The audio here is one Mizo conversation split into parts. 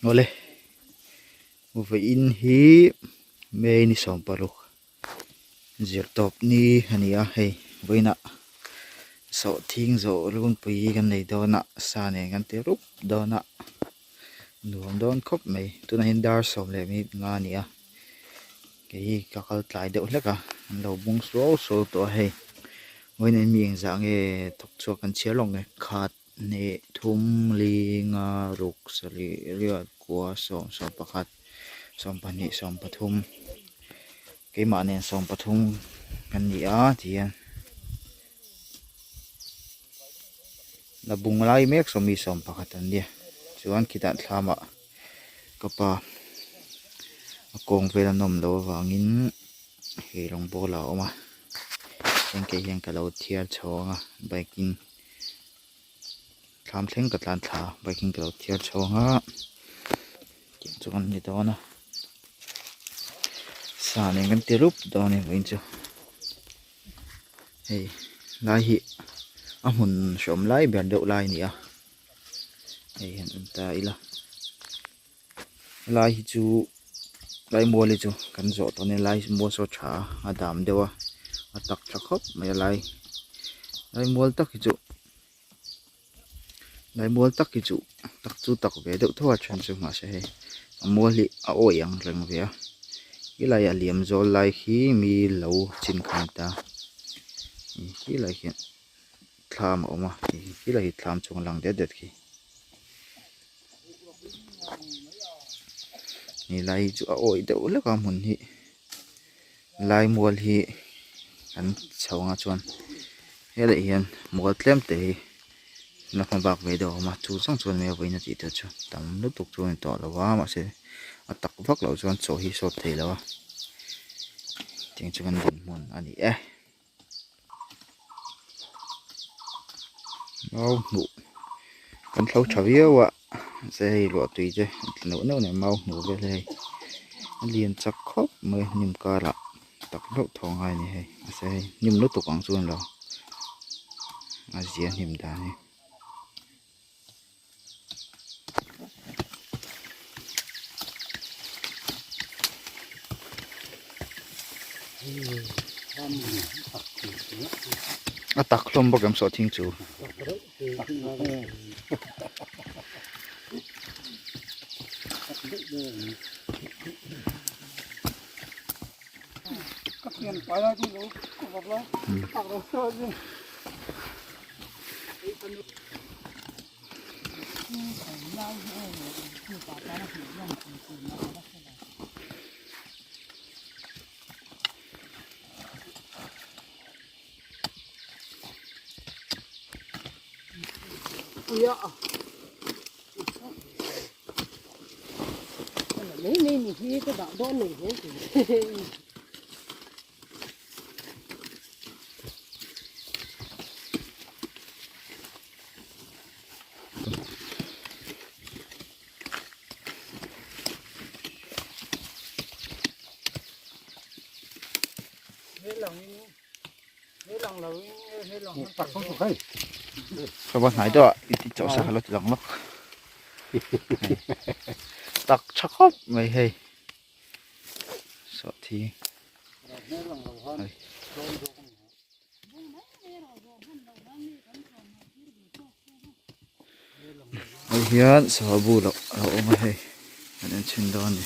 Awle vawiin hi May ni 16 zirtawp ni a ni a hei vawiinah sawhthing zawh runpui kan nei dawn a sa nen kan ti rup dawn a nuam dawn khawp mai tunah hian dar 15 a ni a kei hi ka kal tlai deuh hlek a an lo bung suau suau tawh a hei vawiinah hian mi engzah nge thawk chhuak kan chhiar lawk nge khat. Hnih thum li nga ruk sarih riat kua 11 12 13 keimah nen 13 kan ni a tihian la bung lai mek sawmi 11 an nia chuan khitah thlamah ka pa a kawng vel a nawm loh avangin hei rawng bawla a awm a chuan kei hian ka lo thiar chho ang a bike in. Thlam thleng ka tlan thla a bike in ka lo thiar chho ang a tiang chu kan ni dawn a sa nen kan ti rup dawn a ni vawiin chu hei lai hi a hmun hreawm lai ber deuh lai a ni a hei han en ta ila helai hi chu lai mual hi chu kan zawh tawh a ni lai mual saw tha a dam deuh a a tak tha khawp mai a lai lai mual tak hi chu lai mual tak hi chu tak chu tak ve deuh tho a then chu mahse hei a mual hi a awi ang reng ve a helai a liam zawl lai hi mi lo chin kha a ni ta helai hian thlam a awm a helai hi thlam chung a lang det det khi. Helai hi chu a awih deuh hlek a hmun hi lai mual hi kan chho ang a chuan helaiah hian mual tlem te hi la hma bak ve deuh a awm a chu zawng chuan mai a vawiin a tih tur chu tam lutuk chu a ni tawh lo a mahse a tak vak loh chuan chaw hi sawt thei lo a tiang chu kan dinhmun a ni e. Mau hmuh kan thlo tha viau a mahse hei luah tui te a tla neuh neuh nen mau hmuh vel hi hei a lian chak khawp mai hnim karah tak hlauh thaw ngai a ni hei mahse hei hnim lutuk ang chu a ni lo a zia hnim dan hi. A tak hlawm bawk em sawhthing chu. Ka va hnai deuh a i ti chauh sa kha lo ti lang lawk tak tha khawp mai hei. Sawhthi hei. Hei hian sava bu loh a lo awm a hei kan en chhin dawn a ni.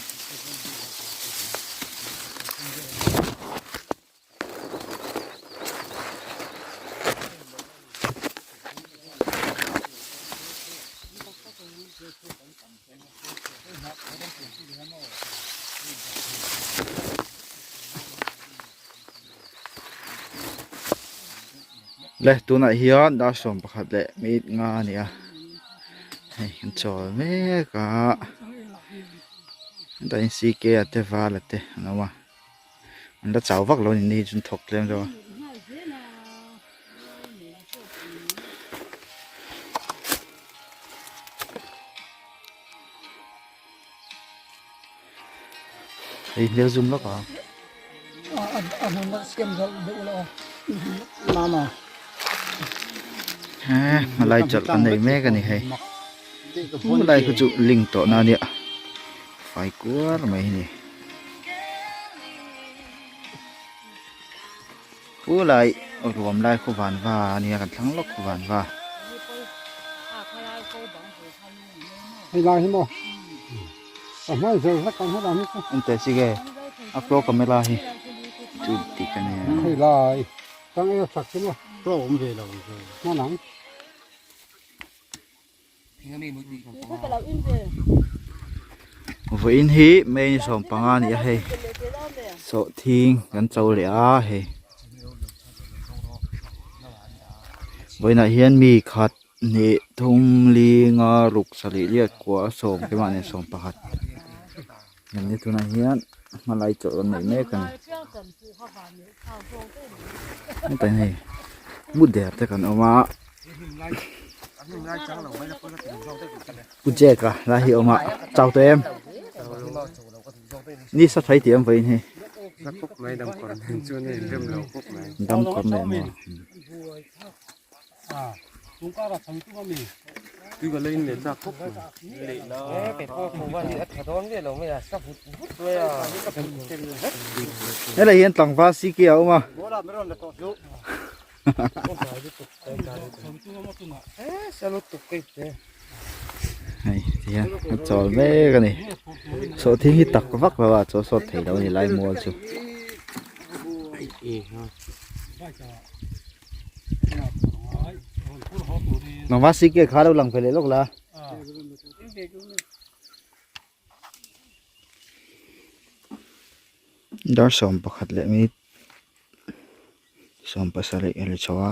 Le tunah hian dar 15 a ni a hei an chawl mek a hetah hian ck a te val a te an awm a an la chau vak lo a ni ni chu an thawk tlem deuh a. Hei hmel zum lawk a. He hmalai chawlh kan nei mek a ni hei. Hmalai khu chu link tawh na ania. fai kuar mai a ni. Pu lai ruam lai khu van va a nia kan thlang lawk khu van va. Hei lai hi maw a hmai zel vek ang helam hi chu. Ente chi nge a pro camera hi chu dik a nia. Hei lai tang eng a chak chu maw pro awm ve lo hman ang. Vawiin hi May ni 15 a ni a hei sawhthing kan cho leh a hei vawiinah hian mi khat hnih thum li nga ruk sarih riat kua a sawm keimah nen 11 kan ni tunah hian hmalai chawlh an neih mek a ni hetah hian hei mu der te kan awm a. Pu Jack-a lai hi a awm a chau tawh em ni sa thai tih em vawiin hi dam kawr nen maw helai hian tlangval CK a awm a. Hei tihian a chawl mek a ni sawhthing hi tak vak lo a chaw sawt thei lo a ni lai mual chu. Nangma CK kha lo lang ve leh lawk la. Dar 11 leh minute 17 a ri chho a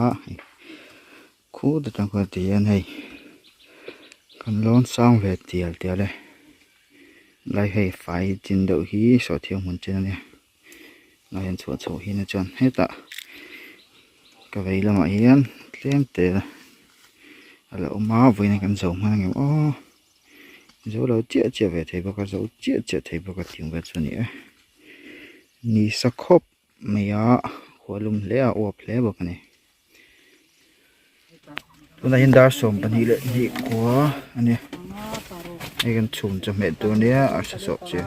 khut atang khuan ti hian hei kan lawn sang ve tial tial e lai hei fai chin deuh hi sawhthiang hmun chin a nia lai hian chhuah chhoh hin a chuan hetah ka vei lamah hian tlem te a la awm a vawiin ah kan zo hman ang em aw. Zo lo chiah chiah ve thei bawk a zo chiah chiah thei bawk a tih ang vel chu a ni e ni sa khawp mai a khua lum hle a uap hle bawk a ni tunah hian dar 22 leh kua a ni hei kan chhum chawhmeh tur ania arsa sawh chu.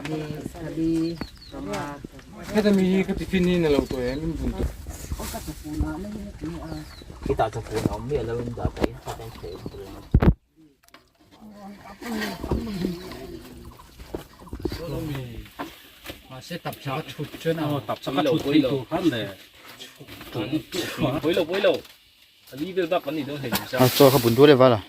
A chaw kha bun dual e vala.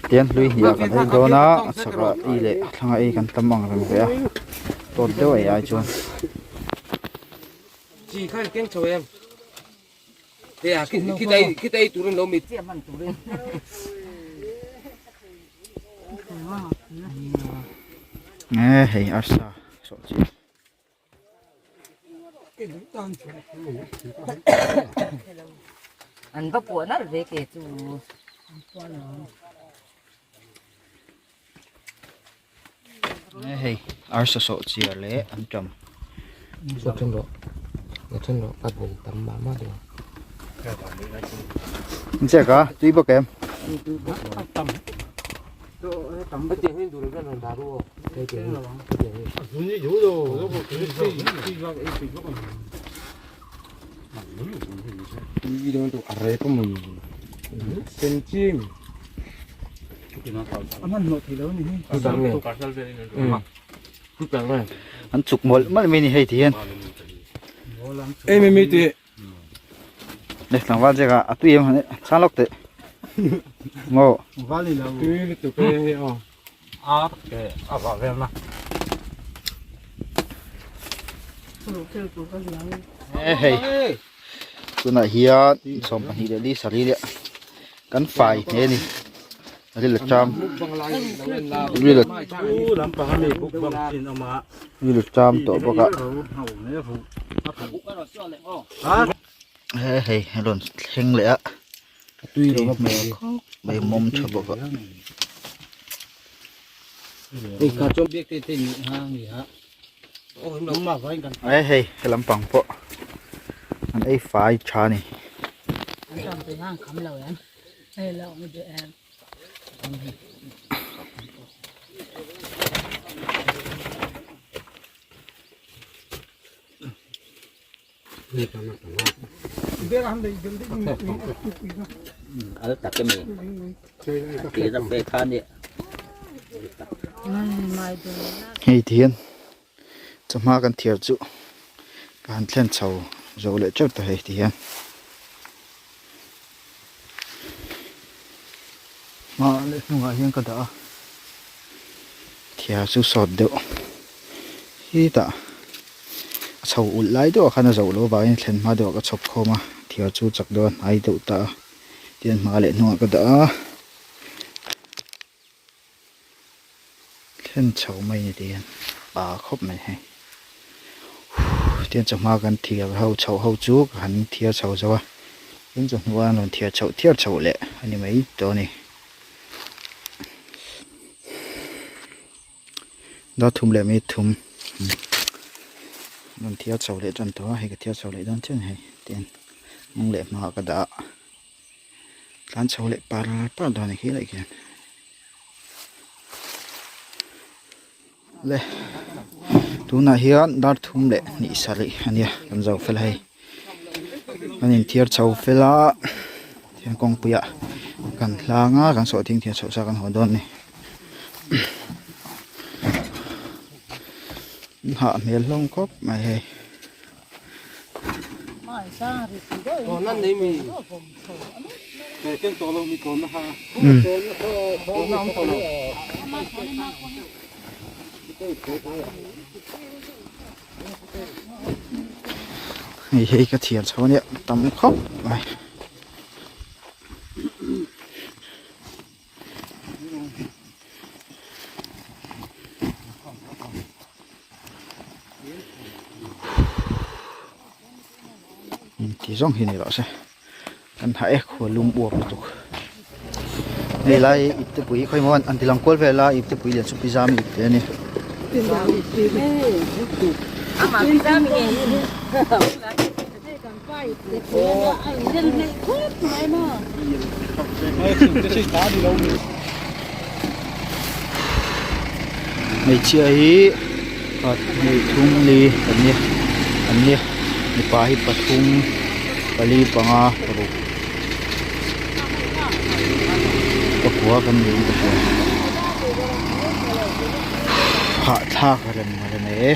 Tian hlui hnih ah kan ei dawn a a chhak ah ei leh a thlang ah ei kan tam ang reng ve a tawt deuh a ei ai chuan. Nge hei arsa sawh chi. An va puah nalh ve ke chu. Hei arsa sawh chiar leh an tam. Check a tui bawk em. An chuk mawlh mawlh mai a ni hei ti hian. Le tlangval zek a a tui em han chhang lawk teh maw e hei. Tunah hian 22 leh li sarih leh kan fai hle a ni ril a cham ril a ril a cham tawh bawk a he hei a rawn thleng leh a tui hmel khawp mai mawm tha bawk a. He hei he lampang pawh an ei fai tha a ni. Hei ti hian chawhma kan thiar chu ka han thlen chho zo leh teuh ta hei ti hian hma leh hnungah hian ka dah a thiar chu sawt deuh hetah a chho ulh lai deuhah khan a zoh loh avangin thlen hma deuhah ka chhawp khawm a thiar chu chak deuh a hnai deuh ta a tihian hma leh hnungah ka dah a thlen chho mai ni tihian pa khawp mai hei tihian chawhma kan thiar ho chho ho chu ka han thiar chho zo a tin chawhnu a rawn thiar chhoh thiar chhoh leh a ni mai tawh a ni. Dar thum leh minute thum rawn thiar chho leh tan tawh a hei ka thiar chho leh dawn chiah a ni hei tihian hnung leh hmaah ka dah a tlan chho leh par par dawn a ni khi lai khian le tunah hian dar thum leh hnih sarih a nia kan zo fel hei kan inthiar chho fel a thian kawngpuiah kan hlang a kan sawhthing thiar chhoh sa kan haw dawn a ni hah hmel hlawm khawp mai hei. Hei hei ka thiar chho ania tam khawp mai. Ti zawng hi ni rawh se kan hah e khua lum uap lutuk hei lai ipte pui khawi maw an ti lang kual vel a ipte pui lian chu pi zam ipte a ni. Hmeichhia hi pakhat hnih thum li an nia an nia mipa hi pathum pali panga paruk pakua kan niin ka hria hahthlak rem rem e.